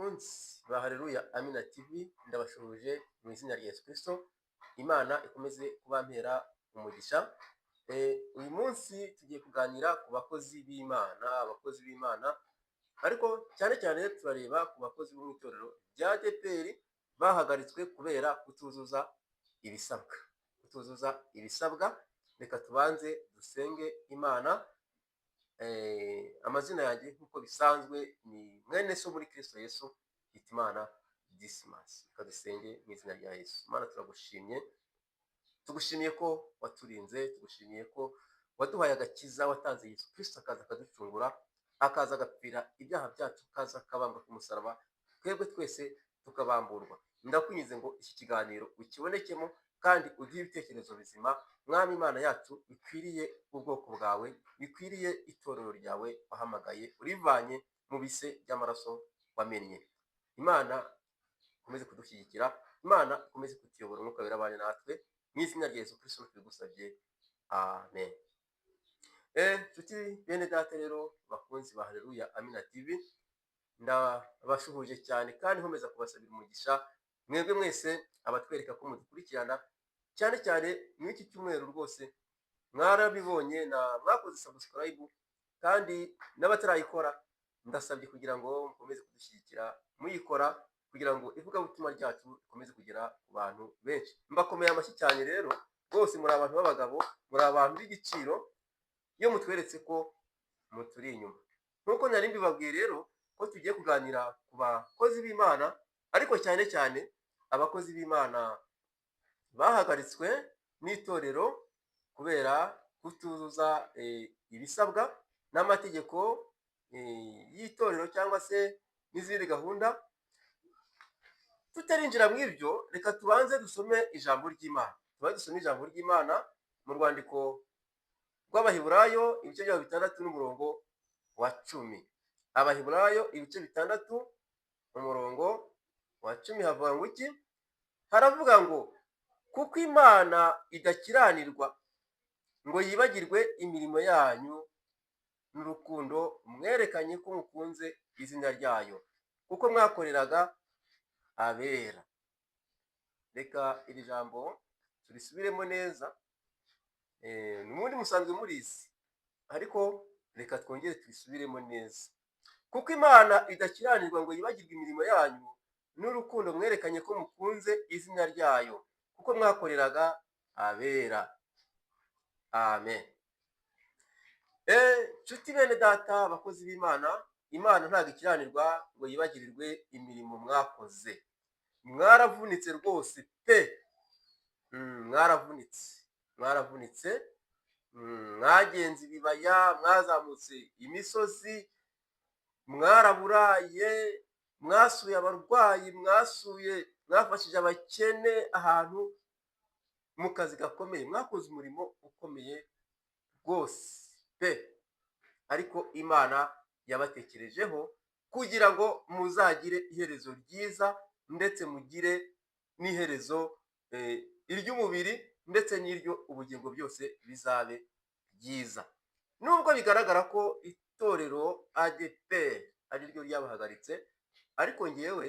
Bakunzi ba Haleluya Amina TV, ndabashuhuje mu izina rya Yesu Kristo. Imana ikomeze kubampera umugisha. Uyu munsi tugiye kuganira ku bakozi b'Imana, abakozi b'Imana, ariko cyane cyane turareba ku bakozi bo mu itorero rya ADEPR bahagaritswe kubera kutuzuza ibisabwa, kutuzuza ibisabwa. Reka tubanze dusenge Imana. Amazina yanjye nk'uko bisanzwe ni mwene so muri Kristo Yesu, Hitimana Dismas. Reka dusenge mu izina rya Yesu. Imana, turagushimye, tugushimiye ko waturinze, tugushimiye ko waduhaye agakiza, watanze Yesu Kristo akaza akaducungura, akaza agapfira ibyaha byacu, akaza akabambwa ku musaraba, twebwe twese tukabamburwa. Ndakwinginze ngo iki kiganiro ukibonekemo kandi uduhe ibitekerezo bizima, Mwami Imana yacu, bikwiriye ubwoko bwawe, bikwiriye itorero ryawe wahamagaye urivanye mu bise by'amaraso wamennye. Imana ikomeze kudushyigikira, Imana ikomeze kutuyobora, Umwuka Wera abane natwe. Mu izina rya Yesu Kristo tubigusabye, amen. Nshuti bene data rero, bakunzi ba Haleluya Amina TV, ndabashuhuje cyane kandi nkomeza kubasabira umugisha mwebwe mwese abatwereka ko mudukurikirana, cyane cyane muri iki cyumweru. Rwose mwarabibonye na mwakoze subscribe, kandi n'abatarayikora ndasabye kugira ngo mukomeze kudushyigikira muyikora, kugira ngo ivugabutumwa ryacu rikomeze kugera ku bantu benshi. Mbakomeye amashyi cyane rero, rwose muri abantu b'abagabo, muri abantu b'igiciro iyo mutweretse ko muturi inyuma. Nk'uko nari mbibabwiye rero ko tugiye kuganira ku bakozi b'Imana, ariko cyane cyane abakozi b'Imana bahagaritswe n'itorero kubera kutuzuza ibisabwa n'amategeko y'itorero cyangwa se n'izindi gahunda. Tutarinjira mu ibyo, reka tubanze dusome ijambo ry'Imana, tubanze dusome ijambo ry'Imana mu rwandiko rw'Abaheburayo, ibice byabo 6 n'umurongo wa 10. Abaheburayo ibice 6, umurongo wa 10, havuga ngo iki? Haravuga ngo: "Kuko Imana idakiranirwa ngo yibagirwe imirimo yanyu n'urukundo mwerekanye ko mukunze izina ryayo, kuko mwakoreraga abera." Reka iri jambo turisubiremo neza. N'ubundi musanzwe murizi, ariko reka twongere turisubiremo neza: "Kuko Imana idakiranirwa ngo yibagirwe imirimo yanyu n'urukundo mwerekanye ko mukunze izina ryayo, kuko mwakoreraga abera." Amen. Nshuti bene data, abakozi b'Imana, Imana ntabwo ikiranirwa ngo yibagirirwe imirimo mwakoze. Mwaravunitse rwose pe. Mwaravunitse, mwaravunitse. Mwagenze ibibaya, mwazamutse imisozi, mwaraburaye, mwasuye abarwayi, mwasuye, mwafashije abakene ahantu mu kazi gakomeye, mwakoze umurimo ukomeye rwose pe. Ariko Imana yabatekerejeho kugira ngo muzagire iherezo ryiza, ndetse mugire n'iherezo iry'umubiri ndetse n'iryo ubugingo, byose bizabe byiza. Nubwo bigaragara ko itorero ADEPR ari ryo ryabahagaritse, ariko ngewe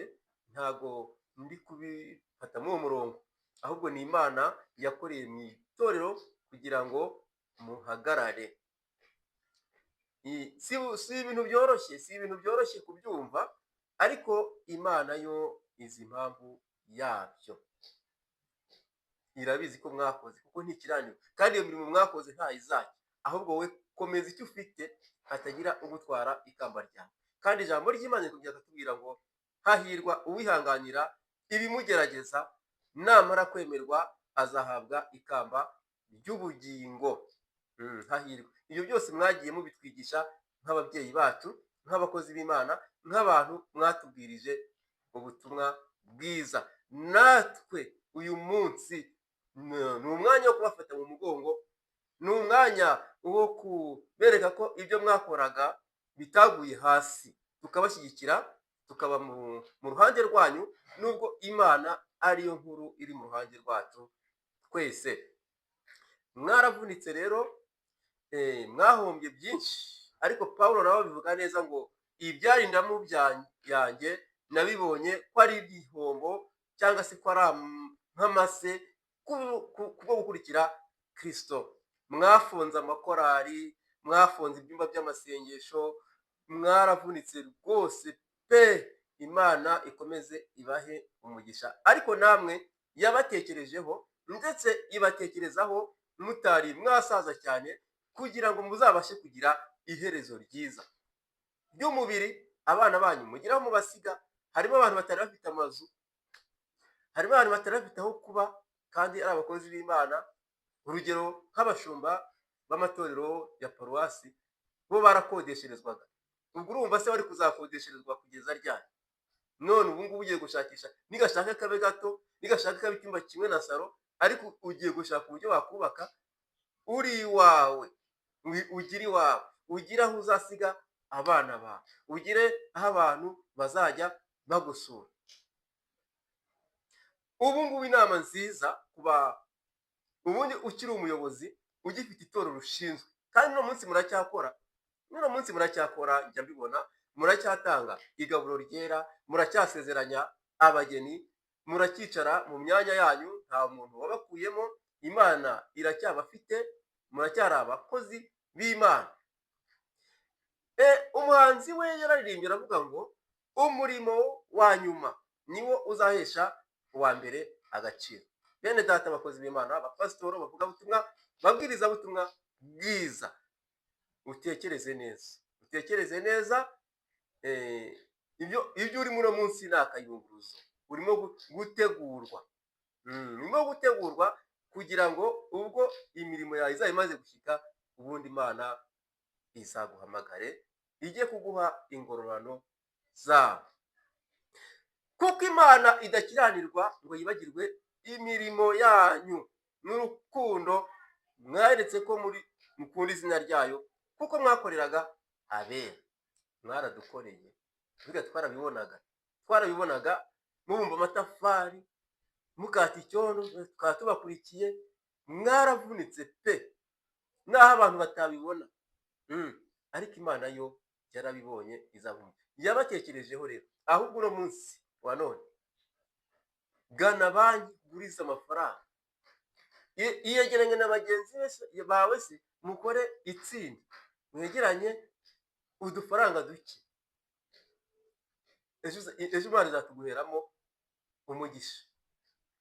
ntago ndi kubifata muri uwo murongo, ahubwo ni Imana yakoreye mu itorero kugira ngo muhagarare. Si ibintu byoroshye, si ibintu byoroshye kubyumva, ariko Imana yo izi impamvu yabyo, irabizi ko mwakoze, kuko ntikiranirwa, kandi iyo mirimo mwakoze ntayizajya. Ahubwo wowe komeza icyo ufite, hatagira ugutwara ikamba ryawe. Kandi ijambo ry'Imana rikongera akatubwira ngo: "Hahirwa uwihanganira ibimugerageza, namara kwemerwa azahabwa ikamba ry'ubugingo." Hahirwa ibyo byose mwagiye mubitwigisha nk'ababyeyi bacu, nk'abakozi b'Imana, nk'abantu mwatubwirije ubutumwa bwiza. Natwe uyu munsi ni umwanya wo kubafata mu mugongo, ni umwanya wo kubereka ko ibyo mwakoraga bitaguye hasi, tukabashyigikira, tukaba mu ruhande rwanyu, nubwo Imana ariyo nkuru iri mu ruhande rwacu twese. Mwaravunitse rero, mwahombye byinshi, ariko Pawulo nawe abivuga neza ngo: "Ibyari indamu yanjye Nabibonye ko ari igihombo cyangwa se ko ari nk'amase kubwo gukurikira Kristo. Mwafunze amakorari, mwafunze ibyumba by'amasengesho, mwaravunitse rwose pe. Imana ikomeze ibahe umugisha, ariko namwe yabatekerejeho, ndetse ibatekerezaho mutari mwasaza cyane, kugira ngo muzabashe kugira iherezo ryiza ry'umubiri. Abana banyu mugire aho mubasiga. Harimo abantu batari bafite amazu, harimo abantu batari bafite aho kuba kandi ari abakozi b'Imana. Urugero nk'abashumba b'amatorero ya paruwasi, bo barakodesherezwaga. Ubwo urumva se wari kuzakodesherezwa kugeza ryari? None ubu ngubu ugiye gushakisha, nigashaka kabe gato, nigashaka kabe icyumba kimwe na salo, ariko ugiye gushaka uburyo wakubaka uri iwawe, ugire iwawe, ugire aho uzasiga abana bawe, ugire aho abantu bazajya bagusura. Ubu ngubu inama nziza kuba ubundi ukiri umuyobozi, ugifite itorero ushinzwe, kandi uno munsi muracyakora, n'uno munsi muracyakora, njya mbibona, muracyatanga igaburo ryera, muracyasezeranya abageni, muracyicara mu myanya yanyu, nta muntu wabakuyemo. Imana iracyabafite, muracyari abakozi b'Imana. Umuhanzi we yararirimbye aravuga ngo umurimo wa nyuma niwo uzahesha uwa mbere agaciro. Bene data, abakozi b'Imana, abapasitoro, bavugabutumwa, babwirizabutumwa bwiza, utekereze neza, utekereze neza. Ibyo urimo uno munsi ni akayunguruzo, urimo gutegurwa, urimo gutegurwa kugira ngo ubwo imirimo yawe izaba imaze gushyika, ubundi Imana izaguhamagare ijye kuguha ingororano zawe, kuko Imana idakiranirwa ngo yibagirwe imirimo yanyu n'urukundo mweretse ko muri mukunda izina ryayo, kuko mwakoreraga abera. Mwaradukoreye burya, twarabibonaga, twarabibonaga mubumba amatafari, mukata icyondo, tukaba tubakurikiye. Mwaravunitse pe, naho abantu batabibona, ariko Imana yo yarabibonye, izabumva, yabatekerejeho. Rero ahubwo uno munsi wa none, gana banki ugurize amafaranga, iyegeranye na bagenzi bawe se, mukore itsinda, mwegeranye udufaranga duke. Ejo Imana izatuguheramo umugisha.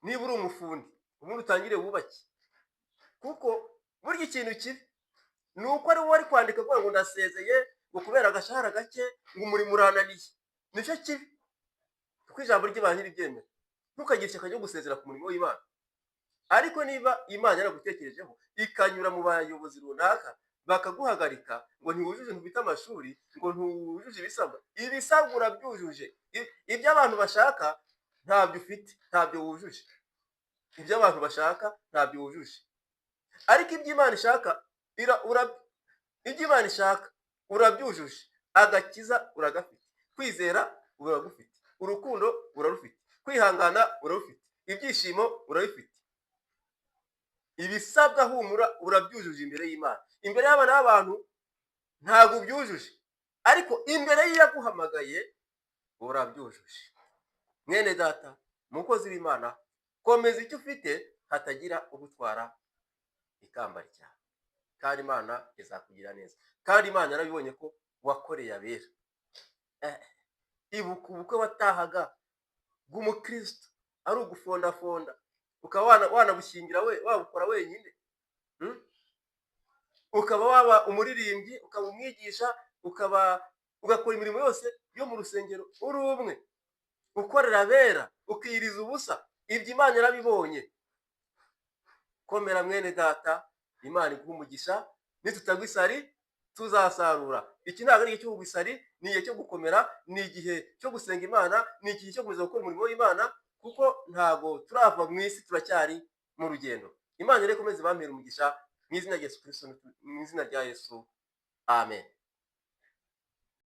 Niba uri umufundi, ubundi utangire wubake, kuko burya ikintu kibi ni uko ari wowe wari kwandika avuga ngo ndasezeye, ngo kubera agashahara gake, ngo umurimo urananiye. Nicyo kibi, kuko ijambo ry'Imana ntiribyemera. Ntukagire ishyaka ryo gusezera ku murimo w'Imana. Ariko niba Imana yaragutekerejeho, ikanyura mu bayobozi runaka bakaguhagarika ngo ntiwujuje, ntufite amashuri, ngo ntujuje ibisabwa, ibisabwa urabyujuje. Ibyo abantu bashaka ntabyo ufite, ntabyo wujuje. Ibyo abantu bashaka ntabyo wujuje, ariko ibyo Imana ishaka ibyo Imana ishaka urabyujuje. Agakiza uragafite, kwizera uragufite, urukundo urarufite, kwihangana urarufite, ibyishimo urabifite. Ibisabwa, humura, urabyujuje imbere y'Imana. Imbere y'abana b'abantu ntabwo ubyujuje, ariko imbere y'iyaguhamagaye urabyujuje. Mwene data, mukozi w'Imana, komeza icyo ufite, hatagira ugutwara ikamba ryawe, kandi Imana izakugira neza. Kandi Imana yarabibonye ko wakoreye abera. Ibuka ubukwe watahaga bw'umukristo ari ugufondafonda, ukaba wanabushyingira we, wabukora wenyine, Ukaba waba umuririmbyi, ukaba umwigisha, ukaba ugakora imirimo yose yo mu rusengero uri umwe, ukorera abera, ukiyiriza ubusa. Ibyo Imana yarabibonye. Komera mwene data, Imana iguha umugisha. Nitutagwa isari tuzasarura. Iki ntabwo ari igihe cyo kugwa isari, ni igihe cyo gukomera, ni igihe cyo gusenga Imana, ni igihe cyo gukomeza gukora umurimo w'Imana, kuko ntabwo turava mu isi, turacyari mu rugendo. Imana rero ikomeze ibampere umugisha mu izina rya Yesu Kristo, mu izina rya Yesu, amen.